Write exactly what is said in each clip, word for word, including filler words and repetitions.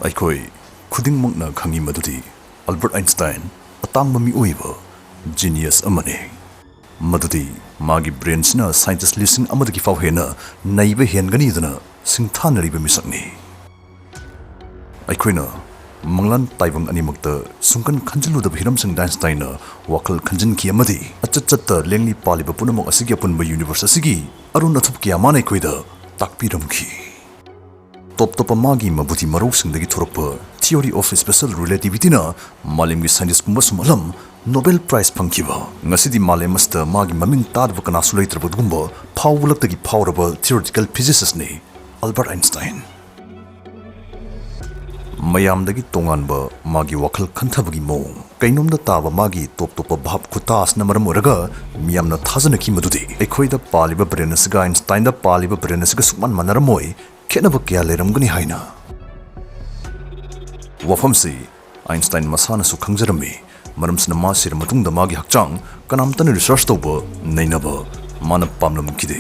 ꯑꯩꯈꯣꯏ ꯈꯨꯗꯤꯡꯃꯛꯅ ꯈꯪꯏ ꯃꯗꯨꯗꯤ ꯑꯜꯕꯔꯠ ꯑꯥꯏꯟꯁꯇꯥꯏꯟ ꯑꯇꯥꯡꯕ ꯃꯤꯑꯣꯏ ꯑꯃ, ꯖꯤꯅꯤꯌꯁ ꯑꯃꯅꯤ꯫ ꯃꯗꯨꯗꯤ ꯃꯥꯒꯤ ꯕ꯭ꯔꯦꯟꯁꯤꯅ ꯁꯥꯏꯟꯇꯤꯁ ꯂꯤꯁꯤꯡ ꯑꯃꯗꯒꯤ ꯐꯥꯎ ꯍꯦꯟꯅ ꯅꯩꯕ ꯍꯦꯟꯒꯅꯤꯗꯅ ꯁꯤꯡꯊꯥꯅꯔꯤꯕ ꯃꯤꯁꯛꯅꯤ꯫ ꯑꯩꯈꯣꯏꯅ ꯃꯪꯂꯥꯟ ꯇꯥꯏꯕꯪ ꯑꯅꯤꯃꯛꯇ ꯁꯨꯡꯀꯟ ꯈꯟꯖꯤꯜꯂꯨꯗꯕ ꯍꯤꯔꯝꯁꯤꯡꯗ ꯑꯥꯏꯟꯁꯇꯥꯏꯟꯅ ꯋꯥꯈꯜ ꯈꯟꯖꯤꯟꯈꯤ ꯑꯃꯗꯤ ꯑꯆꯠ ꯆꯠꯇ ꯂꯦꯡꯂꯤ ꯄꯥꯜꯂꯤꯕ ꯄꯨꯝꯅꯃꯛ ꯑꯁꯤꯒꯤ ꯑꯄꯨꯟꯕ ꯌꯨꯅꯤꯚꯔꯁ ꯑꯁꯤꯒꯤ ꯑꯔꯣꯟ ꯑꯊꯨꯞ ꯀꯌꯥ ꯃꯥꯅ ꯑꯩꯈꯣꯏꯗ ꯇꯥꯛꯄꯤꯔꯝꯈꯤ꯫ ꯇꯣꯞ ꯇꯣꯞꯄ ꯃꯥꯒꯤ ꯃꯕꯨꯗꯤ ꯃꯔꯧꯁꯤꯡꯗꯒꯤ ꯊꯣꯔꯛꯄ Theory of Special Relativityꯅ ꯃꯥꯂꯦꯝꯒꯤ ꯁꯥꯏꯟꯇꯤꯁ ꯄꯨꯝꯕ ꯁꯨꯝꯍꯠꯂꯝ ꯅꯣꯕꯦꯜ ꯄ꯭ꯔꯥꯏꯖ ꯐꯪꯈꯤꯕ, ꯉꯁꯤꯗꯤ ꯃꯥꯂꯦꯝ ꯑꯁꯤꯗ ꯃꯥꯒꯤ ꯃꯃꯤꯡ ꯇꯥꯗꯕ ꯀꯅꯥꯁꯨ ꯂꯩꯇ꯭ꯔꯕ ꯑꯗꯨꯒꯨꯝꯕ ꯐꯥꯎꯕꯂꯛꯇꯒꯤ ꯐꯥꯎꯔꯕ ꯊꯤꯑꯣꯔꯤꯇꯤꯀꯦꯜ ꯐꯤꯖꯤꯁꯤꯁꯅꯤ ꯑꯜꯕꯔꯠ ꯑꯥꯏꯟꯁꯇꯥꯏꯟ꯫ ꯃꯌꯥꯝꯗꯒꯤ ꯇꯣꯉꯥꯟꯕ ꯃꯥꯒꯤ ꯋꯥꯈꯜ ꯈꯟꯊꯕꯒꯤ ꯃꯑꯣꯡ, ꯀꯩꯅꯣꯝꯗ ꯇꯥꯕ ꯃꯥꯒꯤ ꯇꯣꯞ ꯇꯣꯞꯄ ꯚꯥꯞ ꯈꯨꯇꯥ ꯑꯁꯤꯅ ꯃꯔꯝ ꯑꯣꯏꯔꯒ ꯃꯤꯌꯥꯝꯅ ꯊꯥꯖꯅꯈꯤ ꯃꯗꯨꯗꯤ ꯑꯩꯈꯣꯏꯗ ꯄꯥꯜꯂꯤꯕ ꯕ꯭ꯔꯦꯟ ꯑꯁꯤꯒ ꯑꯥꯏꯟꯁꯇꯥꯏꯟꯗ ꯄꯥꯜꯂꯤꯕ ꯕ꯭ꯔꯦꯟ ꯑꯁꯤꯒ ꯁꯨꯛꯃꯥꯟ ꯃꯥꯟꯅꯔꯝꯃꯣꯏ, ꯈꯦꯠꯅꯕ ꯀꯌꯥ ꯂꯩꯔꯝꯒꯅꯤ ꯍꯥꯏꯅ꯫ ꯋꯥꯐꯝꯁꯤ ꯑꯥꯏꯟꯁꯇꯥꯏꯟ ꯃꯁꯥꯅꯁꯨ ꯈꯪꯖꯔꯝꯃꯤ꯫ ꯃꯔꯝꯁꯤꯅ ꯃꯥ ꯁꯤꯔ ꯃꯇꯨꯡꯗ ꯃꯥꯒꯤ ꯍꯛꯆꯥꯡ ꯀꯅꯥꯝꯇꯅ ꯔꯤꯁꯔꯆ ꯇꯧꯕ, ꯅꯩꯅꯕ ꯃꯥꯅ ꯄꯥꯝꯂꯝꯈꯤꯗꯦ꯫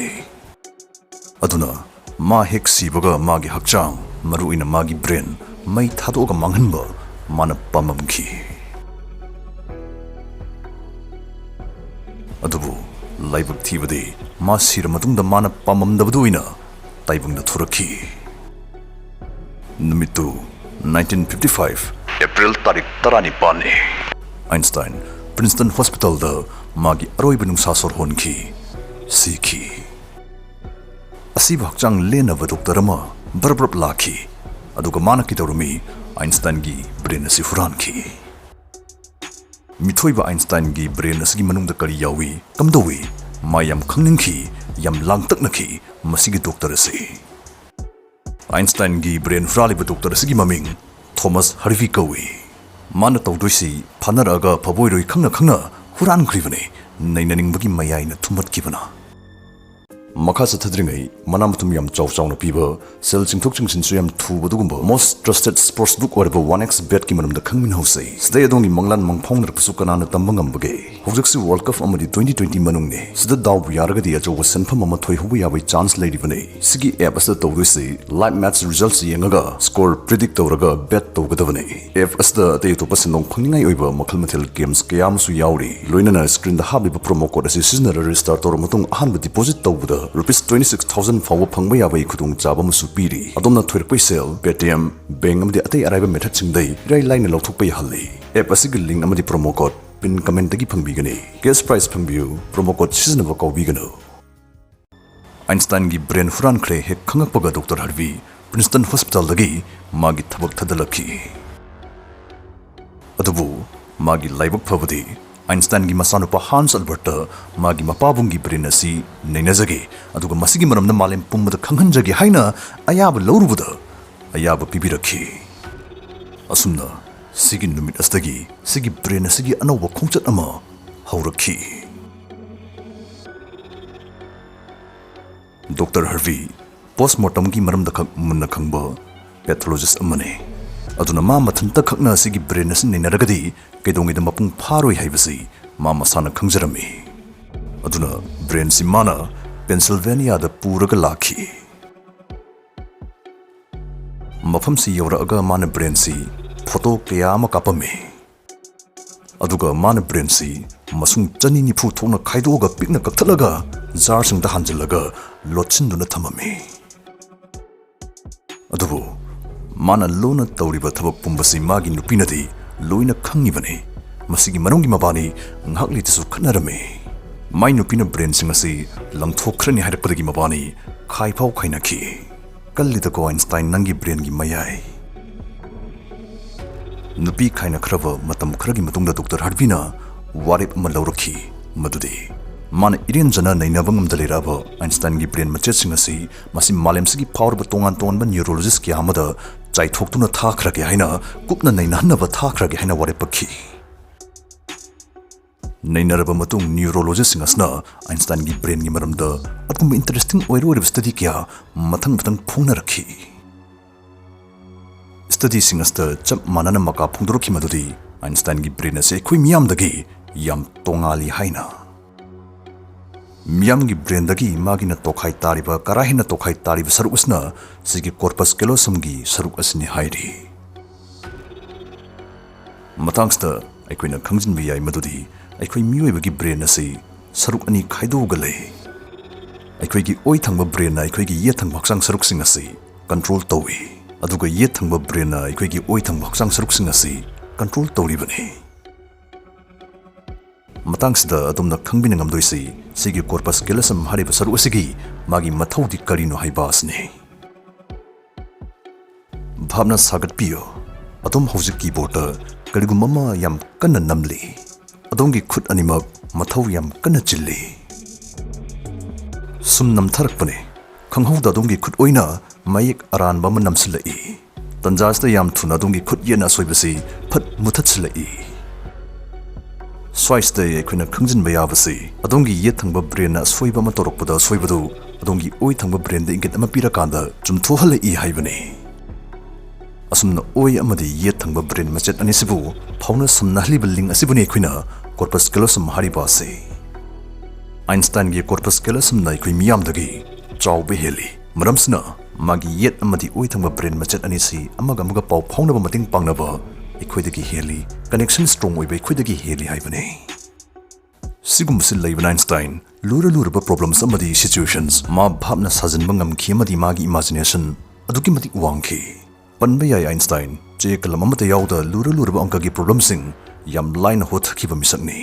ꯑꯗꯨꯅ ꯃꯥ ꯍꯦꯛ ꯁꯤꯕꯒ ꯃꯥꯒꯤ ꯍꯛꯆꯥꯡ, ꯃꯔꯨꯑꯣꯏꯅ ꯃꯥꯒꯤ ꯕ꯭ꯔꯦꯟ, ꯃꯩ ꯊꯥꯗꯣꯛꯑꯒ ꯃꯥꯡꯍꯟꯕ ꯃꯥꯅ ꯄꯥꯝꯂꯝꯈꯤ꯫ ꯑꯗꯨꯕꯨ ꯂꯥꯏꯕꯛ ꯊꯤꯕꯗꯤ ꯃꯥ ꯁꯤꯔ ꯃꯇꯨꯡꯗ ꯃꯥꯅ ꯄꯥꯝꯂꯝꯗꯕꯗꯨ ꯑꯣꯏꯅ ꯇꯥꯏꯕꯪꯗ ꯊꯣꯔꯛꯈꯤ꯫ ꯅꯨꯃꯤꯠꯇꯨ nineteen fifty five April ꯇꯥꯔꯤꯛ ꯇꯔꯥꯅꯤꯄꯥꯟꯅꯤ꯫ ꯑꯥꯏꯟꯁꯇꯥꯏꯟ ꯄ꯭ꯔꯤꯟꯁꯇꯟ ꯍꯣꯁꯄꯤꯇꯥꯜꯗ ꯃꯥꯒꯤ ꯑꯔꯣꯏꯕ ꯅꯨꯡꯁꯥ ꯁꯣꯔ ꯍꯣꯟꯈꯤ, ꯁꯤꯈꯤ꯫ ꯑꯁꯤꯕ ꯍꯛꯆꯥꯡ ꯂꯦꯟꯅꯕ ꯗꯣꯛꯇꯔ ꯑꯃ ꯕꯔꯞ ꯕꯔꯞ ꯂꯥꯛꯈꯤ, ꯑꯗꯨꯒ ꯃꯥꯅ ꯀꯩꯗꯧꯔꯝꯃꯤ? ꯑꯥꯏꯟꯁꯇꯥꯏꯟꯒꯤ ꯕ꯭ꯔꯦꯟ ꯑꯁꯤ ꯍꯨꯔꯥꯟꯈꯤ꯫ ꯃꯤꯊꯣꯏꯕ ꯑꯥꯏꯟꯁꯇꯥꯏꯟꯒꯤ ꯕ꯭ꯔꯦꯟ ꯑꯁꯤꯒꯤ ꯃꯅꯨꯡꯗ ꯀꯔꯤ ꯌꯥꯎꯏ, ꯀꯝꯗꯧꯏ? ꯃꯥ ꯌꯥꯝ ꯈꯪꯅꯤꯡꯈꯤ, ꯌꯥꯝ ꯂꯥꯡꯇꯛꯅꯈꯤ ꯃꯁꯤꯒꯤ ꯗꯣꯛꯇꯔ ꯑꯁꯤ꯫ ꯑꯥꯏꯟꯁꯇꯥꯏꯟꯒꯤ ꯕ꯭ꯔꯦꯟ ꯍꯨꯔꯥꯜꯂꯤꯕ ꯗꯣꯛꯇꯔ ꯑꯁꯤꯒꯤ ꯃꯃꯤꯡ ꯊꯣꯃꯁ ꯍꯥꯔꯚꯤ ꯀꯧꯏ꯫ ꯃꯥꯅ ꯇꯧꯗꯣꯏꯁꯤ ꯐꯥꯅꯔꯛꯑꯒ ꯐꯕꯣꯏꯔꯣꯏ ꯈꯪꯅ ꯈꯪꯅ ꯍꯨꯔꯥꯟꯈ꯭ꯔꯤꯕꯅꯤ, ꯅꯩꯅꯅꯤꯡꯕꯒꯤ ꯃꯌꯥꯏꯅ ꯊꯨꯝꯍꯠꯈꯤꯕꯅ꯫ ꯃꯈꯥ ꯆꯠꯊꯗ꯭ꯔꯤꯉꯩ, ꯃꯅꯥ ꯃꯊꯨꯝ ꯌꯥꯝ ꯆꯥꯎ ꯆꯥꯎꯅ ꯄꯤꯕ, ꯁꯦꯜ ꯆꯤꯡꯊꯣꯛ ꯆꯤꯡꯁꯤꯟꯁꯨ ꯌꯥꯝ ꯊꯨꯕ ꯑꯗꯨꯒꯨꯝꯕ most trusted sports book ꯑꯣꯏꯔꯕ one X Bet ꯀꯤ ꯃꯔꯝꯗ ꯈꯪꯃꯤꯟꯅꯍꯧꯁꯦ꯫ ꯁꯤꯗꯩ ꯑꯗꯣꯝꯒꯤ ꯃꯪꯂꯥꯟ ꯃꯪꯐꯥꯎꯅꯔꯛꯄꯁꯨ ꯀꯅꯥꯅ ꯇꯝꯕ ꯉꯝꯕꯒꯦ? ꯍꯧꯖꯤꯛꯁꯤ World Cup ꯑꯃꯗꯤ twenty twenty ꯃꯅꯨꯡꯅꯦ꯫ ꯁꯤꯗ ꯗꯥꯎꯕꯨ ꯌꯥꯔꯒꯗꯤ ꯑꯆꯧꯕ ꯁꯦꯟꯐꯝ ꯑꯃ ꯊꯣꯏꯍꯧꯕ ꯌꯥꯕꯒꯤ chance ꯂꯩꯔꯤꯕꯅꯦ꯫ ꯁꯤꯒꯤ app ꯑꯁꯤꯗ ꯇꯧꯗꯣꯏꯁꯤ live match results ꯌꯦꯡꯉꯒ score predict ꯇꯧꯔꯒ bet ꯇꯧꯒꯗꯕꯅꯦ꯫ App ꯑꯁꯤꯗ ꯑꯇꯩ ꯑꯇꯣꯞꯄ ꯁꯦꯟꯗꯣꯡ ꯐꯪꯅꯤꯡꯉꯥꯏ ꯑꯣꯏꯕ ꯃꯈꯜ ꯃꯊꯦꯜ games ꯀꯌꯥ ꯑꯃꯁꯨ ꯌꯥꯎꯔꯤ꯫ ꯂꯣꯏꯅꯅ screen ꯗ ꯍꯥꯞꯂꯤꯕ promo code ꯑꯁꯤ ꯁꯤꯖꯤꯟꯅꯔ register ꯇꯧꯔꯕ ꯃꯇꯨꯡ ꯑꯍꯥꯟꯕ deposit ꯇꯧꯕꯗ rupees twenty six thousand ꯐꯥꯎꯕ ꯐꯪꯕ ꯌꯥꯕꯒꯤ ꯈꯨꯗꯣꯡꯆꯥꯕ ꯑꯃꯁꯨ ꯄꯤꯔꯤ꯫ ꯑꯗꯣꯝꯅ ꯊꯣꯏꯔꯛꯄꯒꯤ ꯁꯦꯜ Paytm, bank ꯑꯃꯗꯤ ꯑꯇꯩ ꯑꯔꯥꯏꯕ method ꯁꯤꯡꯗꯩ ꯏꯔꯥꯏ ꯂꯥꯏꯅ ꯂꯧꯊꯣꯛꯄ ꯌꯥꯍꯜꯂꯤ꯫ App ꯑꯁꯤꯒꯤ link ꯑꯃꯗꯤ promo code pin comment ꯇꯒꯤ ꯐꯪꯕꯤꯒꯅꯤ꯫ Cash prize ꯐꯪꯕꯤꯌꯨ, promo code ꯁꯤꯖꯤꯟꯅꯕ ꯀꯥꯎꯕꯤꯒꯅꯨ꯫ ꯑꯥꯏꯟꯁꯇꯥꯏꯟꯒꯤ brain ꯍꯨꯔꯥꯟꯈ꯭ꯔꯦ ꯍꯦꯛ ꯈꯪꯉꯛꯄꯒ Doctor Harvey Princeton Hospital ꯗꯒꯤ ꯃꯥꯒꯤ ꯊꯕꯛ ꯊꯥꯗꯜꯂꯛꯈꯤ꯫ ꯑꯗꯨꯕꯨ ꯃꯥꯒꯤ ꯂꯥꯏꯕꯛ ꯐꯕꯗꯤ ꯑꯥꯏꯟꯁꯇꯥꯏꯟꯒꯤ ꯃꯆꯥꯅꯨꯄꯥ Hans Albert ꯇ ꯃꯥꯒꯤ ꯃꯄꯥꯕꯨꯡꯒꯤ brain ꯑꯁꯤ ꯅꯩꯅꯖꯒꯦ, ꯑꯗꯨꯒ ꯃꯁꯤꯒꯤ ꯃꯔꯝꯗ ꯃꯥꯂꯦꯝ ꯄꯨꯝꯕꯗ ꯈꯪꯍꯟꯖꯒꯦ ꯍꯥꯏꯅ ꯑꯌꯥꯕ ꯂꯧꯔꯨꯕꯗ ꯑꯌꯥꯕ ꯄꯤꯕꯤꯔꯛꯈꯤ꯫ ꯑꯁꯨꯝꯅ ꯁꯤꯒꯤ ꯅꯨꯃꯤꯠ ꯑꯁꯤꯗꯒꯤ ꯁꯤꯒꯤ brain ꯑꯁꯤꯒꯤ ꯑꯅꯧꯕ ꯈꯣꯡꯆꯠ ꯑꯃ ꯍꯧꯔꯛꯈꯤ꯫ Doctor Harvey post mortem ꯒꯤ ꯃꯔꯝꯗ ꯈꯛ ꯃꯨꯟꯅ ꯈꯪꯕ pathologist ꯑꯃꯅꯤ꯫ ꯑꯗꯨꯅ ꯃꯥ ꯃꯊꯟꯇ ꯈꯛꯅ ꯁꯤꯒꯤ brain ꯑꯁꯤ ꯅꯩꯅꯔꯒꯗꯤ ꯀꯩꯗꯧꯉꯩꯗ ꯃꯄꯨꯡ ꯐꯥꯔꯣꯏ ꯍꯥꯏꯕꯁꯤ ꯃꯥ ꯃꯁꯥꯅ ꯈꯪꯖꯔꯝꯃꯤ꯫ ꯑꯗꯨꯅ brain ꯁꯤ ꯃꯥꯅ Pennsylvania ꯗ ꯄꯨꯔꯒ ꯂꯥꯛꯈꯤ꯫ ꯃꯐꯝꯁꯤ ꯌꯧꯔꯛꯑꯒ ꯃꯥꯅ brain ꯁꯤ photo ꯀꯌꯥ ꯑꯃ ꯀꯥꯞꯄꯝꯃꯤ꯫ ꯑꯗꯨꯒ ꯃꯥꯅ brain ꯁꯤ ꯃꯁꯨꯡ ꯆꯅꯤ ꯅꯤꯐꯨ ꯊꯣꯛꯅ ꯈꯥꯏꯗꯣꯛꯑꯒ ꯄꯤꯛꯅ ꯀꯛꯊꯠꯂꯒ jar ꯁꯤꯡꯗ ꯍꯥꯟꯖꯤꯜꯂꯒ ꯂꯣꯠꯁꯤꯟꯗꯨꯅ ꯊꯝꯃꯝꯃꯤ꯫ ꯑꯗꯨꯕꯨ ꯃꯥꯅ ꯂꯣꯟꯅ ꯇꯧꯔꯤꯕ ꯊꯕꯛ ꯄꯨꯝꯕꯁꯤ ꯃꯥꯒꯤ ꯅꯨꯄꯤꯅꯗꯤ ꯂꯣꯏꯅ ꯈꯪꯉꯤꯕꯅꯤ꯫ ꯃꯁꯤꯒꯤ ꯃꯔꯝꯒꯤ ꯃꯕꯥꯅꯤ ꯉꯥꯏꯍꯥꯛ ꯂꯩꯇꯁꯨ ꯈꯠꯅꯔꯝꯃꯤ꯫ ꯃꯥꯏ ꯅꯨꯄꯤꯅ brain ꯁꯤꯡ ꯑꯁꯤ ꯂꯪꯊꯣꯛꯈ꯭ꯔꯅꯤ ꯍꯥꯏꯔꯛꯄꯗꯒꯤ ꯃꯕꯥꯅꯤ ꯈꯥꯏꯐꯥꯎ ꯈꯥꯏꯅꯈꯤ꯫ ꯀꯜꯂꯤꯗꯀꯣ ꯑꯥꯏꯟꯁꯇꯥꯏꯟ, ꯅꯪꯒꯤ brain ꯒꯤ ꯃꯌꯥꯏ꯫ ꯅꯨꯄꯤ ꯈꯥꯏꯅꯈ꯭ꯔꯕ ꯃꯇꯝ ꯈꯔꯒꯤ ꯃꯇꯨꯡꯗ Doctor Harvey ꯅ ꯋꯥꯔꯦꯞ ꯑꯃ ꯂꯧꯔꯛꯈꯤ, ꯃꯗꯨꯗꯤ ꯃꯥꯅ ꯏꯔꯦꯟꯖꯅ ꯅꯩꯅꯕ ꯉꯝꯗ ꯂꯩꯔꯛꯑꯕ ꯑꯥꯏꯟꯁꯇꯥꯏꯟꯒꯤ brain ꯃꯆꯦꯠꯁꯤꯡ ꯑꯁꯤ ꯃꯁꯤ ꯃꯥꯂꯦꯝꯁꯤꯒꯤ ꯐꯥꯎꯔꯕ ꯇꯣꯉꯥꯟ ꯇꯣꯉꯥꯟꯕ neurologist ꯀꯌꯥ ꯑꯃꯗ ꯆꯥꯏꯊꯣꯛꯇꯨꯅ ꯊꯥꯈ꯭ꯔꯒꯦ ꯍꯥꯏꯅ, ꯀꯨꯞꯅ ꯅꯩꯅꯍꯟꯅꯕ ꯊꯥꯈ꯭ꯔꯒꯦ ꯍꯥꯏꯅ ꯋꯥꯔꯦꯞ ꯄꯛꯈꯤ꯫ ꯅꯩꯅꯔꯕ ꯃꯇꯨꯡ ꯅ꯭ꯌꯨꯔꯣꯂꯣꯖꯤꯁꯁꯤꯡ ꯑꯁꯤꯅ ꯑꯥꯏꯟꯁꯇꯥꯏꯟꯒꯤ ꯕ꯭ꯔꯦꯟꯒꯤ ꯃꯔꯝꯗ ꯑꯀꯨꯝꯕ ꯏꯟꯇꯔꯦꯁꯇꯤꯡ ꯑꯣꯏꯔ ꯑꯣꯏꯔꯕ ꯁ꯭ꯇꯗꯤ ꯀꯌꯥ ꯃꯊꯪ ꯃꯊꯪ ꯐꯣꯡꯅꯔꯛꯈꯤ꯫ ꯁ꯭ꯇꯗꯤꯁꯤꯡ ꯑꯁꯤꯗ ꯆꯞ ꯃꯥꯟꯅꯅ ꯃꯀꯥ ꯐꯣꯡꯗꯣꯔꯛꯈꯤ ꯃꯗꯨꯗꯤ ꯑꯥꯏꯟꯁꯇꯥꯏꯟꯒꯤ ꯕ꯭ꯔꯦꯟ ꯑꯁꯤ ꯑꯩꯈꯣꯏ ꯃꯤꯌꯥꯝꯗꯒꯤ ꯌꯥꯝ ꯇꯣꯉꯥꯜꯂꯤ ꯍꯥꯏꯅ꯫ ꯃꯤꯌꯥꯝꯒꯤ ꯕ꯭ꯔꯦꯟꯗꯒꯤ ꯃꯥꯒꯤꯅ ꯇꯣꯈꯥꯏ ꯇꯥꯔꯤꯕ, ꯀꯔꯥ ꯍꯦꯟꯅ ꯇꯣꯈꯥꯏ ꯇꯥꯔꯤꯕ ꯁꯔꯨꯛ ꯑꯁꯤꯅ ꯁꯤꯒꯤ ꯀꯣꯔꯄꯁ ꯀꯦꯂꯣꯁꯝꯒꯤ ꯁꯔꯨꯛ ꯑꯁꯤꯅꯤ ꯍꯥꯏꯔꯤ꯫ ꯃꯇꯥꯡꯁꯤꯗ ꯑꯩꯈꯣꯏꯅ ꯈꯪꯖꯤꯟꯕ ꯌꯥꯏ ꯃꯗꯨꯗꯤ ꯑꯩꯈꯣꯏ ꯃꯤꯑꯣꯏꯕꯒꯤ ꯕ꯭ꯔꯦꯟ ꯑꯁꯤ ꯁꯔꯨꯛ ꯑꯅꯤ ꯈꯥꯏꯗꯣꯛꯑꯒ ꯂꯩ꯫ ꯑꯩꯈꯣꯏꯒꯤ ꯑꯣꯏ ꯊꯪꯕ ꯕ꯭ꯔꯦꯟꯅ ꯑꯩꯈꯣꯏꯒꯤ ꯌꯦꯠ ꯊꯪꯕ ꯍꯛꯆꯥꯡ ꯁꯔꯨꯛꯁꯤꯡ ꯑꯁꯤ ꯀꯟꯇ꯭ꯔꯣꯜ ꯇꯧꯏ, ꯑꯗꯨꯒ ꯌꯦꯠ ꯊꯪꯕ ꯕ꯭ꯔꯦꯟꯅ ꯑꯩꯈꯣꯏꯒꯤ ꯑꯣꯏ ꯊꯪꯕ ꯍꯛꯆꯥꯡ ꯁꯔꯨꯛꯁꯤꯡ ꯑꯁꯤ ꯀꯟꯇ꯭ꯔꯣꯜ ꯇꯧꯔꯤꯕꯅꯤ꯫ ꯃꯇꯥꯡꯁꯤꯗ ꯑꯗꯣꯝꯅ ꯈꯪꯕꯤꯅ ꯉꯝꯗꯣꯏꯁꯤ ꯁꯤꯒꯤ ꯀꯣꯔꯄꯁ ꯀꯦꯂꯁꯝ ꯍꯥꯏꯔꯤꯕ ꯁꯔꯨꯛ ꯑꯁꯤꯒꯤ ꯃꯥꯒꯤ ꯃꯊꯧꯗꯤ ꯀꯔꯤꯅꯣ ꯍꯥꯏꯕ ꯑꯁꯤꯅꯤ꯫ ꯚꯥꯞꯅ ꯁꯥꯒꯠꯄꯤꯌꯨ, ꯑꯗꯣꯝ ꯍꯧꯖꯤꯛ ꯀꯤꯕꯣꯔꯗꯇ ꯀꯔꯤꯒꯨꯝꯕ ꯑꯃ ꯌꯥꯝ ꯀꯟꯅ ꯅꯝꯂꯤ꯫ ꯑꯗꯣꯝꯒꯤ ꯈꯨꯠ ꯑꯅꯤꯃꯛ ꯃꯊꯧ ꯌꯥꯝ ꯀꯟꯅ ꯆꯤꯜꯂꯤ꯫ ꯁꯨꯝ ꯅꯝꯊꯔꯛꯄꯅꯤ, ꯈꯪꯍꯧꯗ ꯑꯗꯣꯝꯒꯤ ꯈꯨꯠ ꯑꯣꯏꯅ ꯃꯌꯦꯛ ꯑꯔꯥꯟꯕ ꯑꯃ ꯅꯝꯁꯤꯜꯂꯛꯏ꯫ ꯇꯟꯖꯥ ꯑꯁꯤꯗ ꯌꯥꯝ ꯊꯨꯅ ꯑꯗꯣꯝꯒꯤ ꯈꯨꯠ ꯌꯦꯠꯅ ꯑꯁꯣꯏꯕꯁꯤ ꯐꯠ ꯃꯨꯊꯠꯁꯤꯜꯂꯛꯏ꯫ ꯁ꯭ꯋꯥꯏꯁꯤꯗ ꯑꯩꯈꯣꯏꯅ ꯈꯪꯖꯤꯟꯕ ꯌꯥꯕꯁꯤ, ꯑꯗꯣꯝꯒꯤ ꯌꯦꯠ ꯊꯪꯕ ꯕ꯭ꯔꯦꯟꯅ ꯑꯁꯣꯏꯕ ꯑꯃ ꯇꯧꯔꯛꯄꯗ ꯑꯁꯣꯏꯕꯗꯨ ꯑꯗꯣꯝꯒꯤ ꯑꯣꯏ ꯊꯪꯕ ꯕ꯭ꯔꯦꯟꯗ ꯏꯪꯒꯤꯠ ꯑꯃ ꯄꯤꯔꯀꯥꯟꯗ ꯆꯨꯝꯊꯣꯛꯍꯜꯂꯛꯏ ꯍꯥꯏꯕꯅꯤ꯫ ꯑꯁꯨꯝꯅ ꯑꯣꯏ ꯑꯃꯗꯤ ꯌꯦꯠ ꯊꯪꯕ ꯕ꯭ꯔꯦꯟ ꯃꯆꯦꯠ ꯑꯅꯤꯁꯤꯕꯨ ꯐꯥꯎꯅ ꯁꯝꯅꯍꯜꯂꯤꯕ ꯂꯤꯡ ꯑꯁꯤꯕꯨꯅꯤ ꯑꯩꯈꯣꯏꯅ ꯀꯣꯔꯄꯁ ꯀꯦꯂꯣꯁꯝ ꯍꯥꯏꯔꯤꯕ ꯑꯁꯤ꯫ ꯑꯥꯏꯟꯁꯇꯥꯏꯟꯒꯤ ꯀꯣꯔꯄꯁ ꯀꯦꯂꯣꯁꯝꯅ ꯑꯩꯈꯣꯏ ꯃꯤꯌꯥꯝꯗꯒꯤ ꯆꯥꯎꯕ ꯍꯦꯜꯂꯤ꯫ ꯃꯔꯝꯁꯤꯅ ꯃꯥꯒꯤ ꯌꯦꯠ ꯑꯃꯗꯤ ꯑꯣꯏ ꯊꯪꯕ ꯕ꯭ꯔꯦꯟ ꯃꯆꯦꯠ ꯑꯅꯤꯁꯤ ꯑꯃꯒ ꯑꯃꯒ ꯄꯥꯎ ꯐꯥꯎꯅꯕ ꯃꯇꯦꯡ ꯄꯥꯡꯅꯕ ꯑꯩꯈꯣꯏꯗꯒꯤ ꯍꯦꯜꯂꯤ, ꯀꯅꯦꯛꯁꯟ ꯁ꯭ꯇꯔꯣꯡ ꯑꯣꯏꯕ ꯑꯩꯈꯣꯏꯗꯒꯤ ꯍꯦꯜꯂꯤ ꯍꯥꯏꯕꯅꯤ꯫ ꯁꯤꯒꯨꯝꯕꯁꯤ ꯂꯩꯕꯅ ꯑꯥꯏꯟꯁꯇꯥꯏꯟ ꯂꯨꯔ ꯂꯨꯔꯕ ꯄ꯭ꯔꯣꯕ꯭ꯂꯝꯁ ꯑꯃꯗꯤ ꯁꯤꯆꯨꯋꯦꯁꯟꯁ ꯃꯥ ꯚꯥꯞꯅ ꯁꯥꯖꯤꯟꯕ ꯉꯝꯈꯤ ꯑꯃꯗꯤ ꯃꯥꯒꯤ ꯏꯃꯥꯖꯤꯅꯦꯁꯟ ꯑꯗꯨꯛꯀꯤ ꯃꯇꯤꯛ ꯋꯥꯡꯈꯤ꯫ ꯄꯟꯕ ꯌꯥꯏ, ꯑꯥꯏꯟꯁꯇꯥꯏꯟ ꯆꯦ ꯀꯂꯝ ꯑꯃꯠꯇ ꯌꯥꯎꯗ ꯂꯨꯔ ꯂꯨꯔꯕ ꯑꯪꯀꯒꯤ ꯄ꯭ꯔꯣꯕ꯭ꯂꯝꯁꯤꯡ ꯌꯥꯝ ꯂꯥꯏꯅ ꯍꯣꯊꯈꯤꯕ ꯃꯤꯁꯛꯅꯤ꯫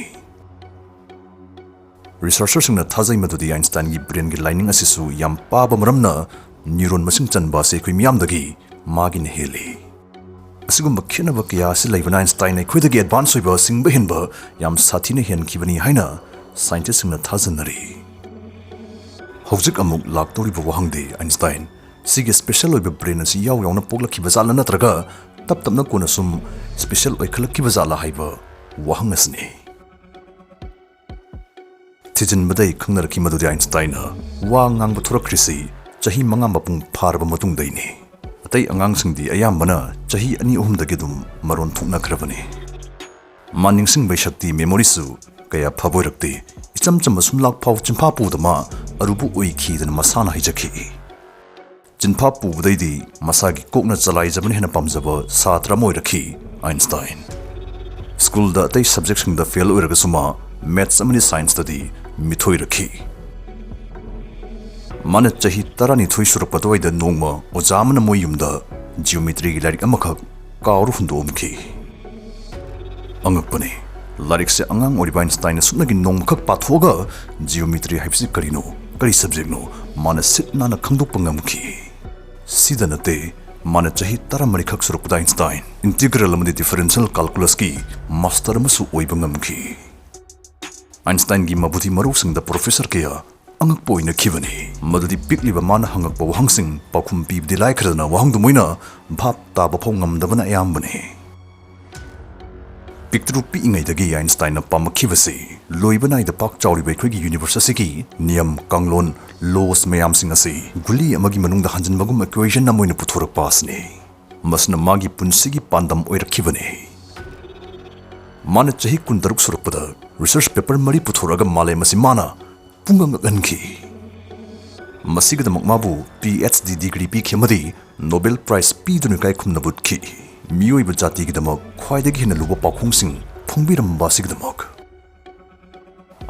ꯔꯤꯁꯔꯆꯔꯁꯤꯡꯅ ꯊꯥꯖꯩ ꯃꯗꯨꯗꯤ ꯑꯥꯏꯟꯁꯇꯥꯏꯟꯒꯤ ꯕ꯭ꯔꯦꯟꯒꯤ ꯂꯥꯏꯅꯤꯡ ꯑꯁꯤꯁꯨ ꯌꯥꯝ ꯄꯥꯕ ꯃꯔꯝꯅ ꯅ꯭ꯌꯨꯔꯣꯟ ꯃꯁꯤꯡ ꯆꯟꯕ ꯑꯁꯤ ꯑꯩꯈꯣꯏ ꯃꯤꯌꯥꯝꯗꯒꯤ ꯃꯥꯒꯤꯅ ꯍꯦꯜꯂꯤ꯫ ꯑꯁꯤꯒꯨꯝꯕ ꯈꯦꯠꯅꯕ ꯀꯌꯥ ꯑꯁꯤ ꯂꯩꯕꯅ ꯑꯥꯏꯟꯁꯇꯥꯏꯟ ꯑꯩꯈꯣꯏꯗꯒꯤ ꯑꯦꯗꯚꯥꯟꯁ ꯑꯣꯏꯕ, ꯁꯤꯡꯕ ꯍꯦꯟꯕ ꯌꯥꯝ ꯁꯥꯊꯤꯅ ꯍꯦꯟꯈꯤꯕꯅꯤ ꯍꯥꯏꯅ ꯁꯥꯏꯟꯇꯤꯁꯁꯤꯡꯅ ꯊꯥꯖꯅꯔꯤ꯫ ꯍꯧꯖꯤꯛ ꯑꯃꯨꯛ ꯂꯥꯛꯇꯧꯔꯤꯕ ꯋꯥꯍꯪꯗꯤ, ꯑꯥꯏꯟꯁꯇꯥꯏꯟ ꯁꯤꯒꯤ ꯁ꯭ꯄꯦꯁꯦꯜ ꯑꯣꯏꯕ ꯕ꯭ꯔꯦꯟ ꯑꯁꯤ ꯌꯥꯎ ꯌꯥꯎꯅ ꯄꯣꯛꯂꯛꯈꯤꯕ ꯖꯥꯠꯂ, ꯅꯠꯇ꯭ꯔꯒ ꯇꯞ ꯇꯞꯅ ꯀꯣꯟꯅ ꯁꯨꯝ ꯁ꯭ꯄꯦꯁꯦꯜ ꯑꯣꯏꯈꯠꯂꯛꯈꯤꯕ ꯖꯥꯠꯂ ꯍꯥꯏꯕ ꯋꯥꯍꯪ ꯑꯁꯤꯅꯤ꯫ ꯊꯤꯖꯤꯟꯕꯗꯩ ꯈꯪꯅꯔꯛꯈꯤ ꯃꯗꯨꯗꯤ ꯑꯥꯏꯟꯁꯇꯥꯏꯟꯅ ꯋꯥ ꯉꯥꯡꯕ ꯊꯣꯔꯛꯈ꯭ꯔꯤꯁꯤ ꯆꯍꯤ ꯃꯉꯥ ꯃꯄꯨꯡ ꯐꯥꯔꯕ ꯃꯇꯨꯡꯗꯩꯅꯤ꯫ ꯑꯇꯩ ꯑꯉꯥꯡꯁꯤꯡꯗꯤ ꯑꯌꯥꯝꯕꯅ ꯆꯍꯤ ꯑꯅꯤ ꯑꯍꯨꯝꯗꯒꯤ ꯑꯗꯨꯝ ꯃꯔꯣꯟ ꯊꯣꯛꯅꯈ꯭ꯔꯕꯅꯤ꯫ ꯃꯥ ꯅꯤꯡꯁꯤꯡꯕꯩ ꯁꯛꯇꯤ, memoryꯁꯨ ꯀꯌꯥ ꯐꯕ ꯑꯣꯏꯔꯛꯇꯦ꯫ ꯏꯆꯝ ꯆꯝꯕ ꯁꯨꯝꯂꯥꯛ ꯐꯥꯎ ꯆꯤꯟꯐꯥ ꯄꯨꯕꯗ ꯃꯥ ꯑꯔꯨꯕ ꯑꯣꯏꯈꯤꯗꯅ ꯃꯁꯥꯅ ꯍꯥꯏꯖꯈꯤ꯫ ꯆꯤꯟꯐꯥ ꯄꯨꯕꯗꯩꯗꯤ ꯃꯁꯥꯒꯤ ꯀꯣꯛꯅ ꯆꯂꯥꯏꯖꯕꯅ ꯍꯦꯟꯅ ꯄꯥꯝꯖꯕ ꯁꯥꯇ꯭ꯔ ꯑꯃ ꯑꯣꯏꯔꯛꯈꯤ ꯑꯥꯏꯟꯁꯇꯥꯏꯟ꯫ ꯁ꯭ꯀꯨꯜꯗ ꯑꯇꯩ subjectꯁꯤꯡꯗ fail ꯑꯣꯏꯔꯒꯁꯨ ꯃꯥ maths ꯑꯃꯗꯤ scienceꯇꯗꯤ ꯃꯤꯊꯣꯏꯔꯛꯈꯤ꯫ ꯃꯥꯅ ꯆꯍꯤ ꯇꯔꯥꯅꯤꯊꯣꯏ ꯁꯨꯔꯛꯄ ꯑꯗꯨꯋꯥꯏꯗ ꯅꯣꯡꯃ ꯑꯣꯖꯥ ꯑꯃꯅ ꯃꯣꯏ ꯌꯨꯝꯗ geometryꯒꯤ ꯂꯥꯏꯔꯤꯛ ꯑꯃꯈꯛ ꯀꯥꯎꯔ ꯍꯨꯟꯗꯣꯛꯑꯝꯈꯤ꯫ ꯑꯉꯛꯄꯅꯤ, ꯂꯥꯏꯔꯤꯛꯁꯦ ꯑꯉꯥꯡ ꯑꯣꯏꯔꯤꯕ ꯑꯥꯏꯟꯁꯇꯥꯏꯟꯅ ꯁꯨꯞꯅꯒꯤ ꯅꯣꯡꯃꯈꯛ ꯄꯥꯊꯣꯛꯑꯒ geometry ꯍꯥꯏꯕꯁꯤ ꯀꯔꯤꯅꯣ, ꯀꯔꯤ subjectꯅꯣ, ꯃꯥꯅ ꯁꯤꯠ ꯅꯥꯟꯅ ꯈꯪꯗꯣꯛꯄ ꯉꯝꯈꯤ꯫ ꯁꯤꯗ ꯅꯠꯇꯦ, ꯃꯥꯅ ꯆꯍꯤ ꯇꯔꯥꯃꯔꯤꯈꯛ ꯁꯨꯔꯛꯄꯗ ꯑꯥꯏꯟꯁꯇꯥꯏꯟ integral ꯑꯃꯗꯤ differential calculusꯀꯤ master ꯑꯃꯁꯨ ꯑꯣꯏꯕ ꯉꯝꯈꯤ꯫ ꯑꯥꯏꯟꯁꯇꯥꯏꯟꯒꯤ ꯃꯕꯨꯙꯤ ꯃꯔꯧꯁꯤꯡꯗ professor ꯀꯌꯥ ꯑꯉꯛꯄ ꯑꯣꯏꯅꯈꯤꯕꯅꯤ꯫ ꯃꯗꯨꯗꯤ ꯄꯤꯛꯂꯤꯕ ꯃꯥꯅ ꯍꯪꯉꯛꯄ ꯋꯥꯍꯪꯁꯤꯡ ꯄꯥꯎꯈꯨꯝ ꯄꯤꯕꯗꯤ ꯂꯥꯏꯈ꯭ꯔꯗꯅ ꯋꯥꯍꯪꯗꯨ ꯃꯣꯏꯅ ꯚꯥꯞ ꯇꯥꯕ ꯐꯥꯎ ꯉꯝꯗꯕꯅ ꯑꯌꯥꯝꯕꯅꯤ꯫ ꯄꯤꯛꯇ꯭ꯔꯨ ꯄꯤꯛꯏꯉꯩꯗꯒꯤ ꯑꯥꯏꯟꯁꯇꯥꯏꯟꯅ ꯄꯥꯝꯃꯛꯈꯤꯕꯁꯤ ꯂꯣꯏꯕ ꯅꯥꯏꯗ ꯄꯥꯛ ꯆꯥꯎꯔꯤꯕ ꯑꯩꯈꯣꯏꯒꯤ universe ꯑꯁꯤꯒꯤ ꯅꯤꯌꯝ, ꯀꯥꯡꯂꯣꯟ, laws ꯃꯌꯥꯝꯁꯤꯡ ꯑꯁꯤ ꯒꯨꯂꯤ ꯑꯃꯒꯤ ꯃꯅꯨꯡꯗ ꯍꯟꯖꯤꯟꯕꯒꯨꯝ equation ꯑꯃ ꯑꯣꯏꯅ ꯄꯨꯊꯣꯔꯛꯄ ꯑꯁꯤꯅꯤ꯫ ꯃꯁꯤꯅ ꯃꯥꯒꯤ ꯄꯨꯟꯁꯤꯒꯤ ꯄꯥꯟꯗꯝ ꯑꯣꯏꯔꯛꯈꯤꯕꯅꯤ꯫ ꯃꯥꯅ ꯆꯍꯤ ꯀꯨꯟꯇꯔꯨꯛ ꯁꯨꯔꯛꯄꯗ research paper ꯃꯔꯤ ꯄꯨꯊꯣꯔꯛꯑꯒ ꯃꯥꯂꯦꯝ ꯑꯁꯤ ꯃꯥꯅ ꯄꯨꯡꯉꯛ ꯉꯛꯍꯟꯈꯤ꯫ ꯃꯁꯤꯒꯤꯗꯃꯛ ꯃꯥꯕꯨ PhD degree ꯄꯤꯈꯤ ꯑꯃꯗꯤ Nobel Prize ꯄꯤꯗꯨꯅ ꯏꯀꯥꯏ ꯈꯨꯝꯅꯕ ꯎꯠꯈꯤ꯫ ꯃꯤꯑꯣꯏꯕ ꯖꯥꯇꯤꯒꯤꯗꯃꯛ ꯈ꯭ꯋꯥꯏꯗꯒꯤ ꯍꯦꯟꯅ ꯂꯨꯕ ꯄꯥꯎꯈꯣꯡꯁꯤꯡ ꯐꯣꯡꯕꯤꯔꯝꯕ ꯑꯁꯤꯒꯤꯗꯃꯛ꯫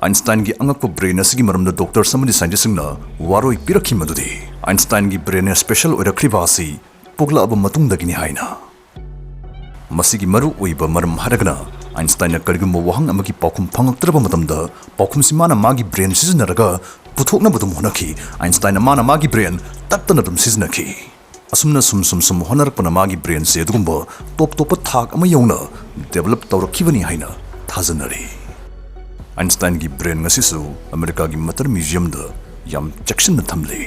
ꯑꯥꯏꯟꯁꯇꯥꯏꯟꯒꯤ ꯑꯉꯛꯄ brain ꯑꯁꯤꯒꯤ ꯃꯔꯝꯗ doctors ꯑꯃꯗꯤ scientistꯁꯤꯡꯅ ꯋꯥꯔꯣꯏ ꯄꯤꯔꯛꯈꯤ ꯃꯗꯨꯗꯤ ꯑꯥꯏꯟꯁꯇꯥꯏꯟꯒꯤ brain special ꯑꯣꯏꯔꯛꯈ꯭ꯔꯤꯕ ꯑꯁꯤ ꯄꯣꯛꯂꯛꯑꯕ ꯃꯇꯨꯡꯗꯒꯤꯅꯤ ꯍꯥꯏꯅ꯫ ꯃꯁꯤꯒꯤ ꯃꯔꯨ ꯑꯣꯏꯕ ꯃꯔꯝ ꯍꯥꯏꯔꯒꯅ, ꯑꯥꯏꯟꯁꯇꯥꯏꯟꯅ ꯀꯔꯤꯒꯨꯝꯕ ꯋꯥꯍꯪ ꯑꯃꯒꯤ ꯄꯥꯎꯈꯨꯝ ꯐꯪꯉꯛꯇ꯭ꯔꯕ ꯃꯇꯝꯗ, ꯄꯥꯎꯈꯨꯝꯁꯤ ꯃꯥꯅ ꯃꯥꯒꯤ brain ꯁꯤꯖꯤꯟꯅꯔꯒ ꯄꯨꯊꯣꯛꯅꯕ ꯑꯗꯨꯝ ꯍꯣꯠꯅꯈꯤ꯫ ꯑꯥꯏꯟꯁꯇꯥꯏꯟꯅ ꯃꯥꯅ ꯃꯥꯒꯤ brain ꯇꯠꯇꯅ ꯑꯗꯨꯝ ꯁꯤꯖꯤꯟꯅꯈꯤ꯫ ꯑꯁꯨꯝꯅ ꯁꯨꯝ ꯁꯨꯝ ꯁꯨꯝ ꯍꯣꯠꯅꯔꯛꯄꯅ ꯃꯥꯒꯤ brainꯁꯦ ꯑꯗꯨꯒꯨꯝꯕ top ꯇꯣꯞꯄ ꯊꯥꯛ ꯑꯃ ꯌꯧꯅ develop ꯇꯧꯔꯛꯈꯤꯕꯅꯤ ꯍꯥꯏꯅ ꯊꯥꯖꯅꯔꯤ꯫ ꯑꯥꯏꯟꯁꯇꯥꯏꯟꯒꯤ brain ꯉꯁꯤꯁꯨ ꯑꯃꯦꯔꯤꯀꯥꯒꯤ Matter Museumꯗ ꯌꯥꯝ ꯆꯦꯛꯁꯤꯟꯅ ꯊꯝꯂꯤ꯫